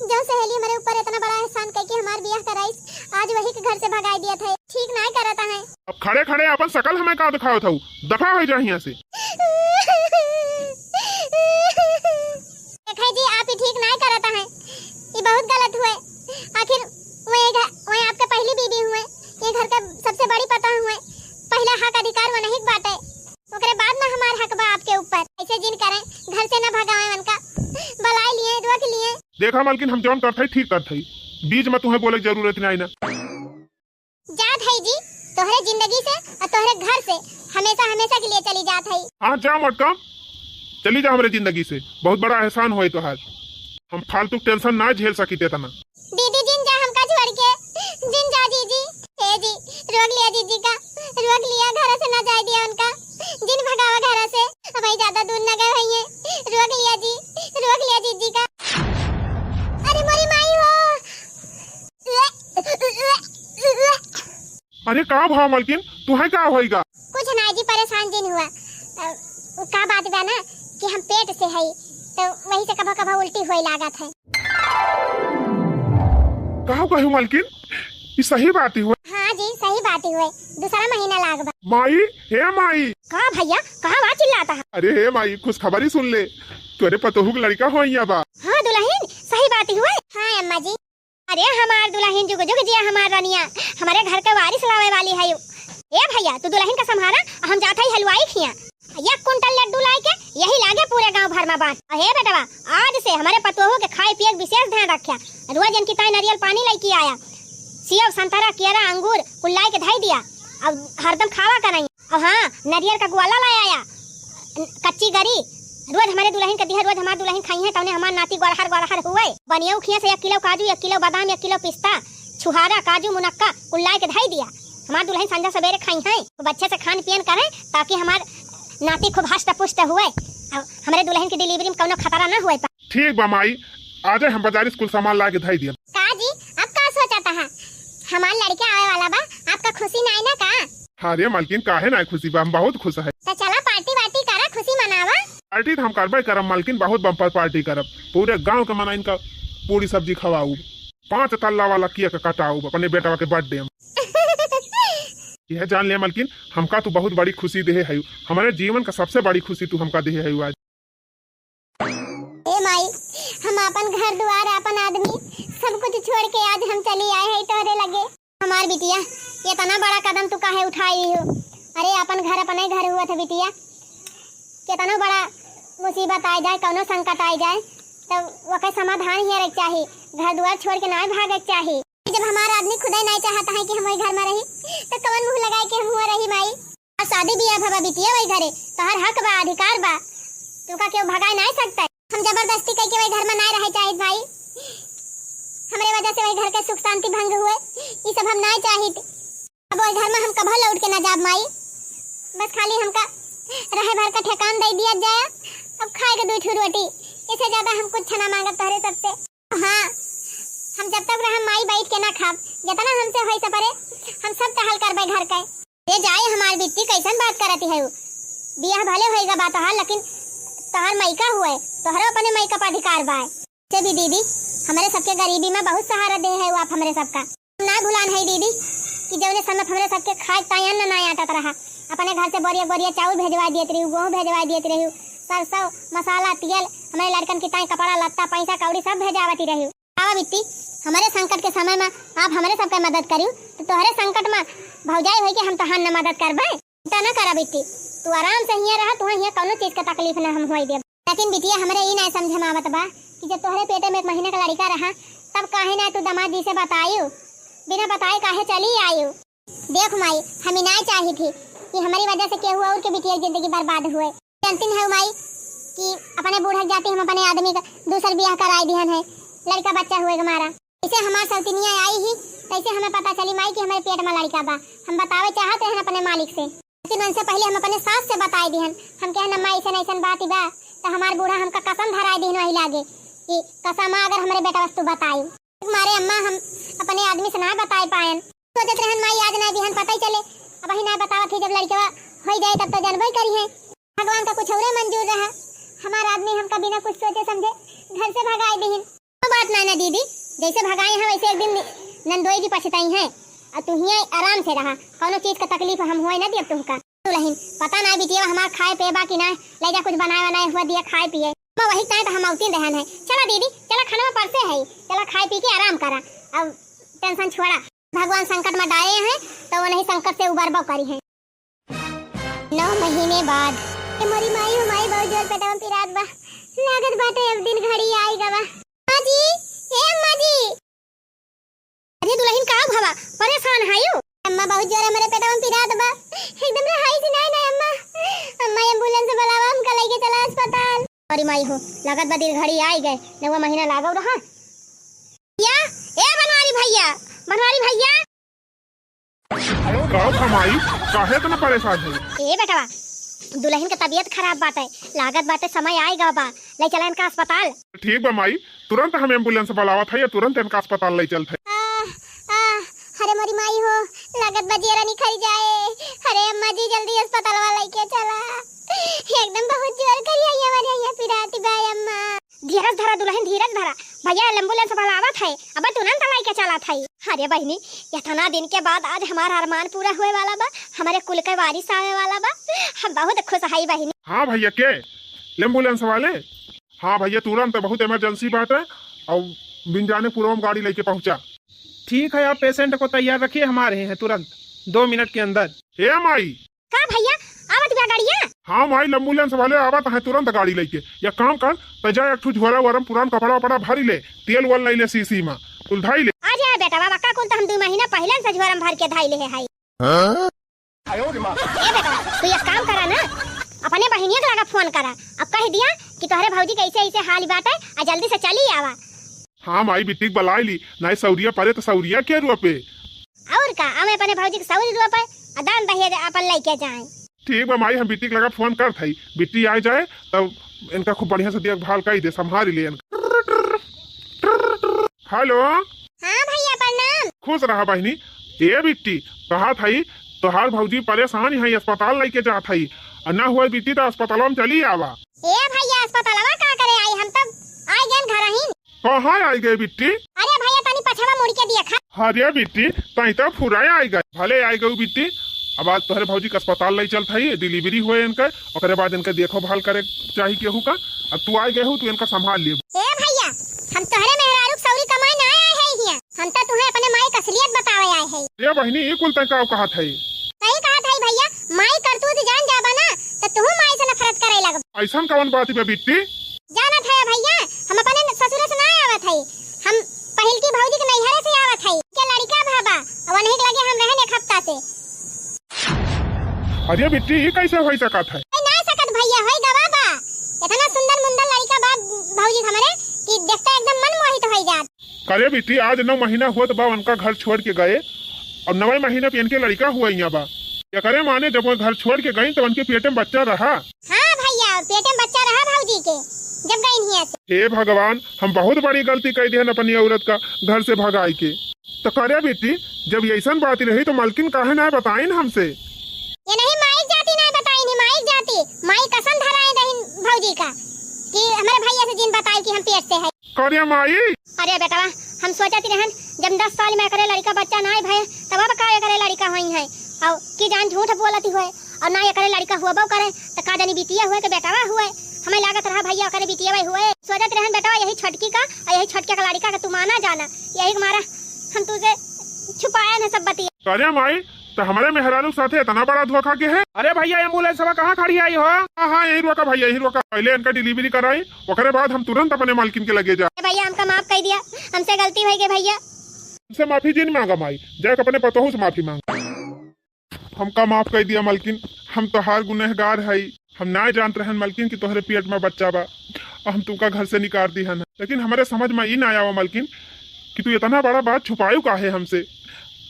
जो सहेली हमरे ऊपर इतना बड़ा एहसान करके हमार बियाह कराइस, आज वही के घर से भगाई दियत है। ठीक नाय करत है। अब खड़े खड़े अपन शकल हमें का दिखावत हऊ? दफा हो जा हियां से। देखा जी, आप ही ठीक नाय करत है, ई बहुत गलत हुए। आखिर वो ये घर, वो आपके पहली बीबी हुए, ये घर का सबसे बड़ी पतोह हुए, पहला हक अधिकार वो नहीं बाटे। ओकरे बाद में हमार हक बा आपके ऊपर। ऐसे जिन करें, घर से न भगावे उनका, बुलाए लिए, रोक लिए। देखा मलकिन, हम जौन करत हई ठीक करत हई, बीच में तुम्हें बोले के जरूरत नहीं ना। जात हई जी, तोहरे जिंदगी से और तोहरे घर से हमेशा हमेशा के लिए चली जात हई। हाँ जा मटकम, चली जा हमरे जिंदगी से, बहुत बड़ा एहसान होए तोहार। हम फालतू टेंशन ना झेल सकी तना। दीदी जिन जा हमका छोड़ के, जिन जा जीजी। ए जी, रोक लिया जीजी का, रोक लिया, घर से ना जाए दिया उनका, जिन भगावा घर से। अब वही ज्यादा दूर न गए होइए, रोक लिया जी, रोक लिया जीजी का। अरे मोरी माई हो। अरे का भा मलकिन, तुहे का होइगा? कुछ ना जी, परेशान जिन हुआ। अ, उ का बात बा ना कि हम पेट से हई, तो वही से कभो कभो उल्टी होए लागत है। का कहू मलकिन, ई सही बात ही हुए? हाँ जी, सही बात ही हुए, दूसरा महीना लाग बा। माई, हे माई। का भैया, कहाँ बा चिल्लाता है? अरे हे माई, खुशखबरी सुन ले, तोरे पतोहू के लड़का होइया बा। हाँ दुल्हन, सही बात ही हुए। हाँ अम्मा जी। अरे हमार दुल्हन जुग जुग जिया हमार रनिया, हमारे घर के वारिस लावे वाली है। ए भैया, तू दुल्हन का संभारा, हम जात हई हलवाई खिया। एक कुंटल लड्डू लाए के यही लागे पूरे गांव भर में बांट। अहे बेटवा, आज से हमारे पतोहू के खाए पिए के विशेष ध्यान रख्या। रोज इनकी ताई नारियल पानी लेके आया, सेव, संतरा, केरा, अंगूर कुल लाए के धई दिया। अब हरदम खावा का नहीं। और हाँ, नरियर का ग्वाला लाया या, कच्ची गरी, रोज हमारे दुल्हन के दिया, रोज हमार दुल्हन खाई है, तौने हमार नाती गोड़हर गोड़हर हुए। बनियऊ खिया से एक किलो काजू, एक किलो बादाम, एक किलो पिस्ता, छुहारा, काजू, मुनक्का, कुल लाए के धई दिया। हमार दुल्हन संझा सवेरे खाई है, खूब अच्छे से खान पियन करें, ताकि हमार नाती खूब हष्ट पुष्ट हुए, और हमारे दुल्हन की डिलीवरी में कौनो खतरा ना हुए। ठीक बा माई, आजे हम बाजारी से कुल सामान ला के धई दिया। का जी, अब का सोचत है? हमार लड़का आवे वाला बा, आपका खुशी नाई ना का? अरे मालकिन, काहे ना खुशी बा, हम बहुत खुश है। तो चला पार्टी वार्टी करा, खुशी मनावा। पार्टी तो हम करबे करब मालकिन, बहुत बम्पर पार्टी करब। पूरे गांव के मनाइन का पूरी सब्जी खवाऊ, पाँच तल्ला वाला केक कटाऊ अपने बेटवा के बर्थडे में। यह जान ले मालकिन, हमका तू बहुत बड़ी खुशी देहे है, हमारे जीवन का सबसे बड़ी खुशी तू हमका देहे है आज। ए माई, हम आपन घर दुआर, आपन आदमी, सब कुछ छोड़ के आज हम चली आए हई तोहरे लगे। हमार बिटिया, इतना बड़ा कदम तू काहे उठाई हो? अरे, आपन घर अपने घर हुआ था बिटिया, कितना बड़ा मुसीबत आ जाए, कौनो संकट आ जाए, तो ओकर समाधान ही रहे के चाही। घर दुआर छोड़ के ना भागे के चाही। जब हमार आदमी खुदे नहीं चाहता है कि हम वही घर में रही, तो कौन मुंह लगाए के हम हुआ रही माई? अब शादी बियाह भवा बिटिया वही घरे, तोहर हक बा, अधिकार बा, तुका केहू भगाए नाय सकता। हम जबरदस्ती कइके वही घर में नाय रहे चाहित भाई, हमरे वजह से वही घर के सुख शांति भंग हुए, ई सब हम नाय चाहित। अब वही घर में हम कभो लौट के ना जाब माई, बस खाली हमका रहे भर का ठेकान दे दिया जाए, अब खाए के दू ठो रोटी, इससे ज्यादा हम कुछ ना मांगब तोहरे सबसे। हाँ, हम जब तक रहम माई बैठ के ना खाब, जितना हमसे होई सपरे, हम सब टहल करबे घर के। ए जाए हमार बिट्टी, कैसन बात करत है? बियाह भले होइगा बा तोहार, लेकिन तोहार मइका हुए, तोहरो अपने मइका पर अधिकार बा। से भी दीदी, हमरे सबके गरीबी में बहुत सहारा दे है आप हमरे सबका। हम ना भुलान है दीदी कि जौने समय हमरे सबके खाए ताई अन्न ना आटत रहा, अपने घर से बोरिया बोरिया चाउर भेजवा दियत रही, गेहूँ भेजवा दियत रही, सरसों, मसाला, तेल, हमरे लड़कन की ताई कपड़ा लत्ता, पैसा कौड़ी सब भेजावती रही। आवा बिट्टी, हमरे संकट के समय में आप हमरे सबके मदद करियो, तो तोहरे संकट में भौजाई होई के हम तोहार न मदद करबे। चिंता न करा बिट्टी, तू आराम से हियां रहा, तुहे हियां कौनो चीज के तकलीफ न हम होई देब। लेकिन बिटिया, हमरे ई ना समझ में आवत बा कि जब तोहरे पेटे में एक महीना का लड़का रहा, तब काहे ना तू दामाद जी से बतायू, बिना बताए काहे चली आयू? देख माई, हम ई नाय चाहित ही कि हमरी वजह से केहू और के बिटिया के जिंदगी बर्बाद हुए। जानती है माई कि अपने बूढ़ा के जाति हम अपने आदमी का दूसर बियाह कराई दिहन है, लड़का बच्चा हुए के मारा। जैसे हमार सौतिनिया आई ही, तैसे हमें पता चली माई कि हमरे पेट में लड़का बा। हम बतावे चाहत रहन अपने मालिक से, लेकिन उनसे पहले हम अपने सास से बताई दिहन। हम कहन अम्मा ऐसन ऐसन बात ही बा, तो हमार बूढ़ा हमका कसम धराई दिहन वही लागे कि कसम अगर हमरे बेटा वस्तु बताई। मारे अम्मा हम अपने आदमी से ना बताए पाएन। सोचत रहन माई आज ना बिहान पता ही चले, अबहीं ना बतावत ही, जब लड़कवा होई जाए तब तो जनबे करिहैं। भगवान का कुछ औरे मंजूर रहा, हमार आदमी हमका बिना कुछ सोचे समझे घर से भगाए दिहिन। कौनो बात ना ना दीदी, जैसे भगाए हैं वैसे एक दिन नंदोई जी पछताई हैं। और तू हियाँ आराम से रहा, कौनो चीज का तकलीफ हम होए ना दियब तुमका। दुलहिन, पता ना बिटिया हमार खाए पिए बा कि ना, ले जा कुछ बनाए बनाए हुआ दिया खाए पिए। मैं वही ताए तो हम औतिन रहन है। चला दीदी, चला खाना में परसे है, चला खाए पी के आराम करा, अब टेंशन छोड़ा। भगवान संकट में डाले हैं तो वो नहीं संकट से उबरबो करी हैं। नौ महीने बाद। ए मोरी माई हो माई, बहुत जोर पेटवा में पिरात बा, लागत बाटे अब दिन घड़ी आई गवा। अम्मा जी, ए अम्मा जी। अरे दुलहिन का भवा, परेशान हायू? अम्मा बहुत जोर हमरे पेटवा में पिरात बा, एकदम रहाई से नाय ना अम्मा। अम्मा एम्बुलेंस बुलावा, हमका लेके चला अस्पताल। अरे माई हो, लागत बा दिन घड़ी आई गए, नौवा महीना लागल रहा। या, ए बनवारी भैया, बनवारी भैया। का भा माई, काहे इतना परेशान है? ए बेटवा, दुलहिन के तबीयत खराब बाटे, लागत बाटे समय आए गवा बा, ले चला इनका अस्पताल। ठीक बा माई, तुरंत हम एम्बुलेंस बुलावत है या तुरंत इनका अस्पताल ले चलत है। आ, आ, अरे मोरी माई हो, लागत बा जियरा निकल जाए। अरे अम्मा जी जल्दी अस्पतालवा लेके चला, एकदम बहुत जोर करी आई हमारे यहाँ पिराती बा अम्मा। धीरज धरा दुलहिन, धीरज धरा। भैया एम्बुलेंस बुलावत है, अब तुरंत लेके चलत है। अरे बहिनी, इतना दिन के बाद आज हमार अरमान पूरा होए वाला बा, हमरे कुल के वारिस आवे वाला बा, हम बहुत खुश हई बहिनी। हाँ भैया, के एम्बुलेंस वाले? हाँ भैया, तुरंत, बहुत इमरजेंसी बात है, और बिन जाने पूरा गाड़ी लेके पहुँचा। ठीक है, आप पेशेंट को तैयार रखिए, हम आ रहे हैं तुरंत, दो मिनट के अंदर। ए माई, का भैया, आवत बा गाड़िया? हाँ माई, एम्बुलेंस वाले आवत हैं तुरंत गाड़ी लेके। या काम कर, त जा एक ठो झोरा वोरा में पुरान कपड़ा वपड़ा भरी ले, तेल वोल नहीं ले सीसी में, कुल धाई ले। आ जा बेटा, बाबा का कुल तो हम दो महीना पहले से झोरा में भर के धाई ले है। हाँ? ए बेटा, तू एक काम करा ना, अपने बहिनिया के लगा फोन करा, अब कह दिया कि तोहरे भौजी के ऐसे ऐसे हाल बाटे, आ जल्दी से चली आवा। हाँ माई, बिटिक बलाई ली, नाई सौरिया परे तो सौरिया के रुआ पे। और का, हमें अपने भौजी के सौरी रुआ पे, आ दान दहेज अपन लेके जाए। ठीक बा माई, हम बिटिक लगा फोन करत हई, बिट्टी आ जाए तब इनका खूब बढ़िया से देखभाल कई दे, संभाल ले इनका। हेलो। हाँ भैया प्रणाम। खुश रहा बहिनी। ए बिट्टी, कहत हई तोहार भौजी परेशान है, अस्पताल लेके जात हई, आ ना हुआ बिट्टी तो अस्पताल में चली आवा। ए भैया, अस्पतालवा का करे आई? हम तब आई गए घर ही। कहाँ आई गए बिट्टी? अरे भैया, तनी पछवा मुड़ के देखा। अरे बिट्टी, तई तो फुराए आई गए। भले आई गए बिट्टी, अब आज तोहरे भौजी के अस्पताल ले चलत हई, डिलीवरी होए इनके, ओकरे बाद इनके देखो भाल करे चाही केहू का। अब तू आई गए हो, तू इनका संभाल लियो। ए भैया, हम तोहरे मेहरारू के सौरी कमाए ना आए है हियां, हम तो तुहे अपने माई के असलियत बतावे आए है। ए बहिनी, ई कुल तय का कहत है? सही कहत है भैया, माई करतूत जान जाबा ना, त तुहू माई से नफरत करे लगबा। ऐसन कवन बात बा बिट्टी? जानत है भैया, हम अपने ससुरे से ना आवत है, हम पहिलकी भौजी के नैहरे से आवत है। के लड़का भाबा, अब उन्हीं के लगे हम रहन एक हफ्ता से। अरे बिट्टी, ई कैसे हो सकत है? ए, ना सकत भैया, होई गवा बा। इतना सुंदर मुंदर लड़का बा भौजी हमरे कि देखते एकदम मन मोहित होई जात। करे बिट्टी, आज नौ महीना होत बा उनका घर छोड़ के गए, और नवे महीना पे इनके लड़का हुआ यहाँ बा। एकरे माने जब वो घर छोड़ के गई तो उनके पेटे में बच्चा रहा। हाँ भैया, पेटे में बच्चा रहा भौजी के, जब गई हियां से। हे भगवान, हम बहुत बड़ी गलती कर दिहन अपनी औरत का घर से भगाई के। तो करे बिट्टी, जब ऐसन बात रही तो मलकिन काहे ना बताइन हमसे? ये नहीं माई जाती ना बताइन, माई जाती, माई कसम धराए दहिन भौजी का कि हमारे भैया से जिन बताए कि हम पेट से है। करे माई। अरे बेटवा, हम सोचत रहन, जब दस साल में एकरे लड़का बच्चा ना भय, तब अब का एकरे लड़का होई है? और की जान झूठ बोलती हुए, और ना एकरे लड़का हुआ करे, तो का जानी बिटिया हुए कि बेटवा हुए। हमें लागत रहा भैया ओकरे बिटिया हुए। सोचत रहन बेटवा, यही छोटकी का और यही छोटके का लड़का का तू माना जाना, यही के मारा हम तुझे छुपाया न सब बतिया। करे माई, तो हमारे मेहरारू के साथे इतना बड़ा धोखा के है? अरे भैया, एम्बुलेंस हवा कहाँ खड़ी आई हो? हाँ, हाँ, यही रोका भैया, यही रोका। पहले इनका डिलीवरी कराई, ओकरे बाद हम तुरंत अपने मालकिन के लगे जा। ए भैया, हमका माफ कर दिया, हमसे गलती हो गई भैया। हमसे माफी जिन मांगा माई, जाके अपने पतोहू से माफी मांग। हमका माफ कर दिया मालकिन, हम तोहार गुनहगार हई। हम ना जानत रहन मालकिन कि तोहरे पेट में बच्चा बा, और हम तुमका घर से निकाल दिहन। लेकिन हमारे समझ में ई ना आवा मालकिन कि तू इतना बड़ा बात छुपायू काहे हमसे।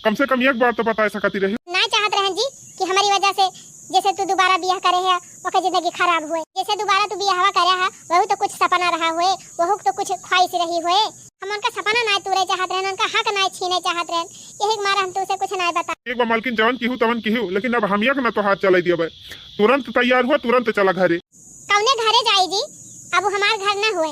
कम से कम एक बार तो बता सकती रही। ना चाहत रहन जी कि हमारी वजह से जैसे तू दोबारा बियाह करे है, ओकर जिंदगी खराब हुए। जैसे दोबारा तू बियाहवा करे है, वहू तो कुछ सपना रहा हुए, वहू तो कुछ ख्वाहिश रही हुए। हम उनका सपना नाय तूरे चाहत रहन, उनका हक नाय छीने चाहत रहन, यही के मारे हम तोसे कुछ नाय बता। एक बार मालकिन जवन किहू तवन किहू, लेकिन अब हम एक ना तोहार चले दियबे। तुरंत तैयार हुआ, तुरंत चला घरे। कौने घरे जाई जी? अब वो हमार घर ना हुए,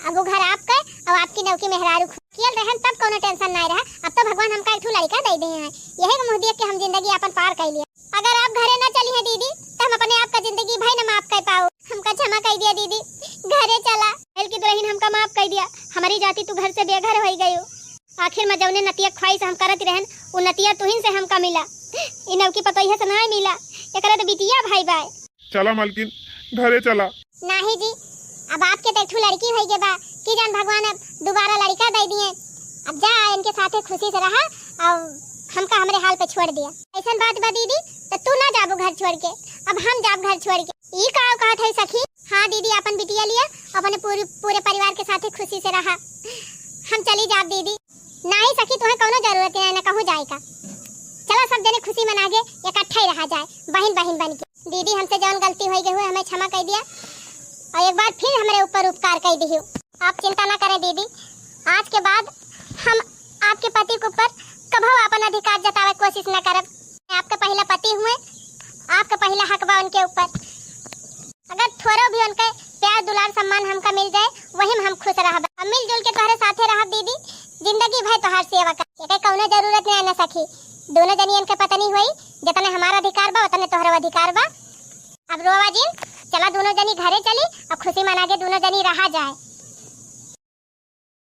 अब वो घर आपके और आपकी नौकी मेहरारू खु-, कियल रहन तब कौनो tension नाय रहा। अब तो भगवान हमका एक ठो लड़का दे दे हैं, यही के मुँह देख के हम जिंदगी अपन पार कर लिया। अगर आप घरे ना चली हैं दीदी, तो हम अपने आप का जिंदगी भई न माफ कर पाओ। हमका क्षमा कर दिया दीदी, घरे चला। महल की दुल्हन, हमका माफ कर दिया, हमारी जाति तू घर से बेघर हो गई हो। आखिर में जौने नतिया ख्वाहिश हम करत रहन, उ नतिया तुहिन से हमका मिला, इ नौकी पतोहिया से ना मिला, एकरा तो बिटिया भाई बाय। चला मालकिन, घरे चला। नाही जी, अब आपके तो एक ठो लड़की होई गे बा, कि जान भगवान अब दोबारा लड़का दे दिए। अब जा, इनके साथे खुशी से रहा और हमका हमरे हाल पे छोड़ दिया। ऐसन बात बा दीदी, तो तू ना जाबू घर छोड़ के, अब हम जाब घर छोड़ के। ई का कहत है सखी? हाँ दीदी, अपन बिटिया लिया, अपने पूरे, पूरे परिवार के साथे खुशी से रहा। हम चली जाब दीदी। नाही सखी, तुहे कौनो जरूरत नहीं ना कहूँ जाए का। चला सब जने खुशी मना के इकट्ठा ही रहा जाए, बहिन बहिन बन के। दीदी, हमसे जौन गलती होई गई हुए, हमें क्षमा कर दिया और एक बार फिर हमरे ऊपर उपकार कर दियो। आप चिंता ना करें दीदी, आज के बाद हम आपके पति के ऊपर कभो अपन अधिकार जतावे कोशिश न करब। आपके पहला पति हुए, आपके पहला हक बा उनके ऊपर। अगर थोड़ो भी उनके प्यार, दुलार, सम्मान हमका मिल जाए, वही में हम खुश रहब। हम मिलजुल के तोहरे साथे रहब दीदी, जिंदगी भर तोहार सेवा कर। एके कौनो जरूरत नहीं है ना सखी, दोनों जनी इनके पत्नी हुई, जितने हमारा अधिकार बा उतने तोहरो अधिकार बा। अब रोवा जिन, चला दोनों जनी घरे चली और खुशी मना के दोनों जनी रहा जाए।